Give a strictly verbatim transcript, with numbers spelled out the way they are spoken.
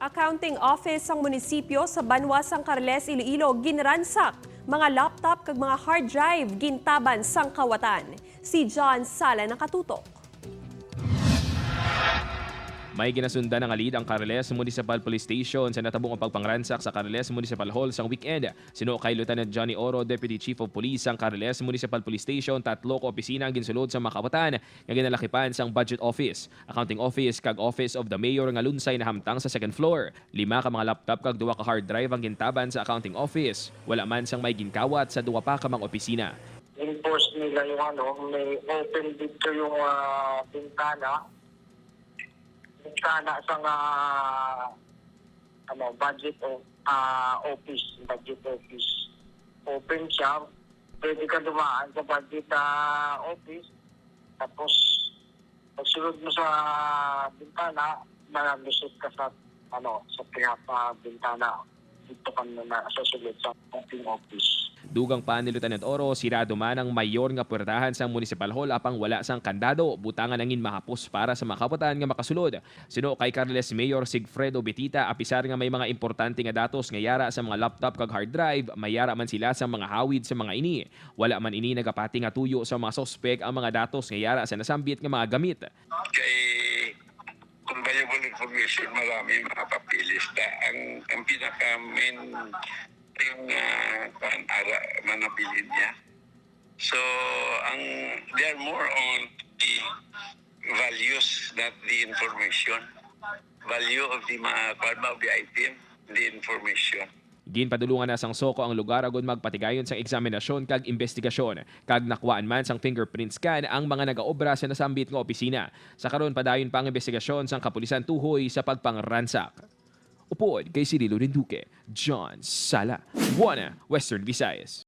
Accounting Office sang munisipyo sa banwa sang Carles, Iloilo, ginransak, mga laptop kag mga hard drive gintaban sang kawatan. Si John Sala nakatutok. May ginasundan nga lead ang Carles Municipal Police Station sa natabong nga pagpangransak sa Carles Municipal Hall sang weekend. Suno kay Lieutenant Johnny Oro, Deputy Chief of Police sang Carles Municipal Police Station, tatlo ka opisina ang ginsulod sa mga kawatan nga ginalakipan sang Budget Office, Accounting Office, kag Office of the Mayor nga lunsay nahamtang sa second floor. Lima ka mga laptop kag duha ka hard drive ang gintaban sa Accounting Office. Wala man sang may ginkawat sa duha pa ka mga opisina. Enforce nila yung ano, may open dito yung, ah, bintana. Bintana sa nga, ano, budget o, ah, office, budget office. Open siya, pwede ka dumaan sa budget, ah, office. Tapos, pagsulod mo sa bintana, malusot ka sa, ano, sa pinaka bintana. Dito ka na sa sulod sa accounting office. Dugang pa ni Lieutenant Oro, sirado man ang mayor nga puwertahan sang Municipal Hall apang wala sang kandado, butangan angin mahapos para sa mga kawatan nga makasulod. Suno kay Carles Mayor Sigfredo Betita, apisar nga may mga importante nga datos nga yara sa mga laptop kag hard drive, may yara man sila sa mga hawid sa mga ini. Wala man ini nagapati nga tuyo sa mga suspek ang mga datos nga yara sa nasambit nga mga gamit. Kay kung valuable information, marami mga papeles ta. Ang, ang pinaka main thing, ah, kuwan, ara, manabilin niya. So, ang, they are more on the values, not the information. Value of the mga, kuwan ba, of the item, the information. Ginpadulungan na sang SOCO ang lugar agud magpatigayon sang eksaminasyon kag imbestigasyon, kag nakuhaan man sang fingerprint scan ang mga nagaobra sa nasambit nga opisina. Sa karon, padayon pa ang imbestigasyon sang kapulisan tuhoy sa pagpangransak. Upod kay Cirilo Rinduque, John Sala, One Western Visayas.